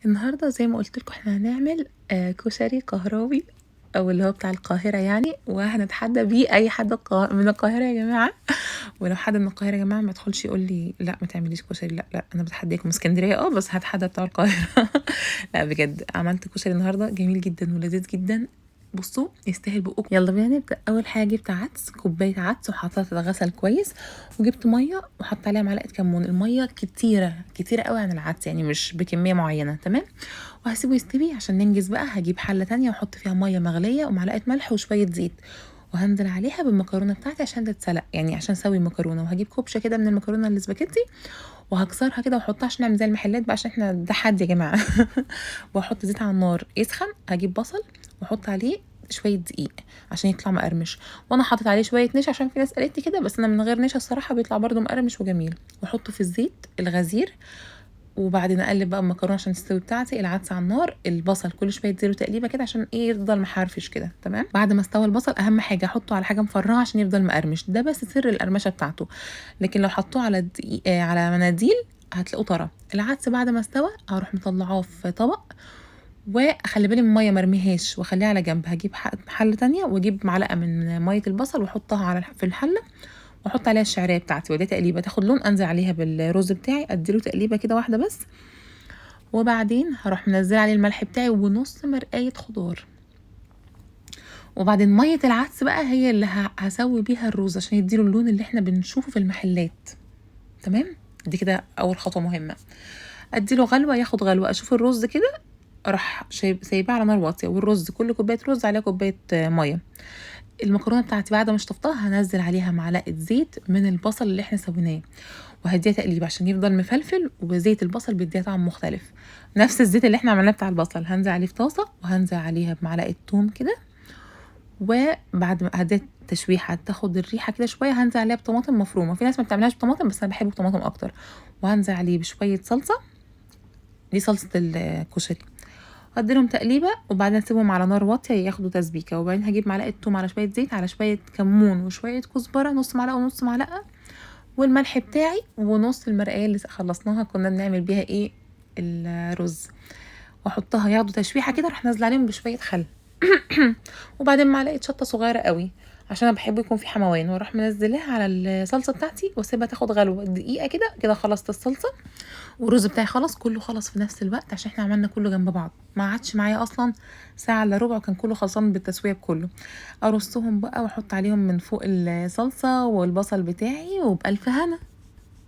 النهارده زي ما قلت لكم احنا هنعمل كشري قهراوي او اللي هو بتاع القاهرة يعني، وهنتحدى بيه اي حد من القاهرة يا جماعة. ولو حد من القاهرة يا جماعة ما يدخلش يقول لي لا ما تعمليش كشري، لا لا انا بتحداكم. اسكندرية بس هتحدى بتاع القاهرة. لا بجد عملت كشري النهارده جميل جدا ولذيذ جدا، بصوا يستاهل بقكم. يلا بينا نبدا. اول حاجة جبت عدس، كوباية عدس، وحطيتها تتغسل كويس، وجبت مية وحطيت عليها معلقه كمون. المية كتيرة كتيرة قوي عن العدس يعني، مش بكمية معينة، تمام. وهسيبه يستوي عشان ننجز بقى. هجيب حله تانية واحط فيها مية مغليه ومعلقة ملح وشوية زيت، وهنزل عليها بالمكرونه بتاعتي عشان تتسلق، يعني عشان اسوي المكرونه. وهجيب كوبشه كده من المكرونه الاسباجيتي وهكسرها كده واحطها عشان نعمل زي المحلات بقى، عشان احنا ده حد يا جماعة. واحط زيت على النار يسخن، هجيب بصل واحط عليه شوية دقيق عشان يطلع مقرمش، وانا حاطط عليه شوية نشا عشان في ناس قالت لي كده، بس انا من غير نشا الصراحة بيطلع برده مقرمش وجميل. واحطه في الزيت الغزير، وبعدين اقلب بقى المكرونه عشان تستوي بتاعتي. العدس على النار، البصل كل شوية اديله تقليبه كده عشان ايه يفضل محرفش كده، تمام. بعد ما استوى البصل اهم حاجة احطه على حاجة مفرغة عشان يفضل مقرمش، ده بس سر القرمشه بتاعته. لكن لو حطوه على دقيق على مناديل هتلاقوه طرى. العدس بعد ما استوى هروح مطلعاه في طبق، واخلي بالي من المية مرميهاش واخليها على جنب. هجيب حله تانية واجيب معلقه من مية البصل واحطها على في الحلة، واحط عليها الشعرية بتاعتي واديها تقليبه تاخد لون، انزل عليها بالرز بتاعي اديله تقليبه كده واحدة بس، وبعدين هروح منزله عليه الملح بتاعي ونص مرقايه خضار. وبعدين مية العدس بقى هي اللي هسوي بيها الرز عشان يديله اللون اللي احنا بنشوفه في المحلات، تمام. دي كده اول خطوة مهمة. اديله غلوه، ياخد غلوه، اشوف الرز كده اروح سايباه على نار واطية، والرز كل كوباية رز عليها كوباية مية. المكرونه بتاعتي بعد ما شطفتها هنزل عليها معلقه زيت من البصل اللي احنا سويناه، وهديها تقليب عشان يفضل مفلفل، وزيت البصل بيديها طعم مختلف. نفس الزيت اللي احنا عملناه بتاع البصل هنزل عليه في طاسه، وهنزل عليها بمعلقه توم كده، وبعد ما هديها تشويحه تاخد الريحة كده شوية هنزل عليها بطماطم مفرومه. في ناس ما بتعملهاش بطماطم بس انا بحب الطماطم اكتر. وهنزل عليه بشوية صلصه، دي صلصه الكشري، اديلهم تقليبه، وبعدين اسيبهم على نار واطية ياخدوا تسبيكه. وبعدين هجيب معلقه توم على شوية زيت على شوية كمون وشوية كزبره، نص معلقه ونص معلقه، والملح بتاعي ونص المرقايه اللي خلصناها كنا بنعمل بيها ايه الرز، واحطها ياخدوا تشويحه كده. اروح نازله عليهم بشوية خل وبعدين معلقه شطه صغيرة قوي عشان انا بحب يكون في حموان، واروح منزلاها على الصلصه بتاعتي واسيبها تاخد غلوه دقيقة كده. كده خلصت الصلصه والرز بتاعي خلص، كله خلص في نفس الوقت عشان احنا عملنا كله جنب بعض، ما عادش معايا اصلا ساعة الا ربع، وكان كله خلصان بالتسويه بكله. ارصهم بقى واحط عليهم من فوق الصلصه والبصل بتاعي، وبألف هنا.